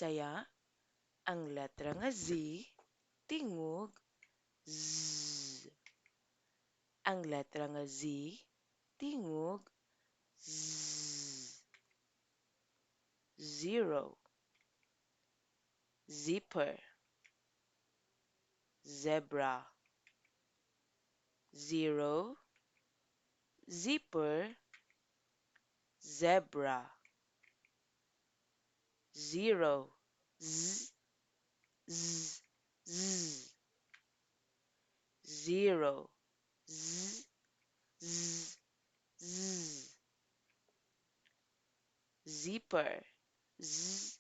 Bisaya, ang letra nga Z tingog Z. Ang letra nga Z tingog Z. Zero, zipper, zebra. Zero, zipper, zebra. Zero, Z, Z, Z. Zero, Z, Z, Z. Zipper, Z,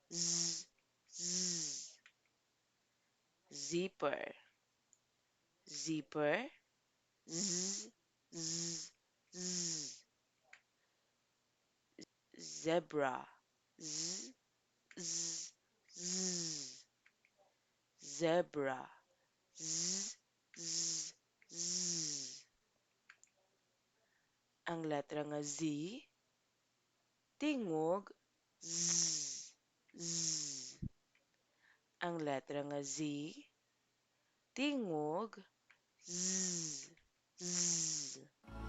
Z, Z. Zipper, zipper, Z, Z, Z. Zebra, Z, Z, Z. Zebra, Z, Z, Z. Ang letra nga Z tingog Z, Z. Ang letra nga Z tingog Z, Z.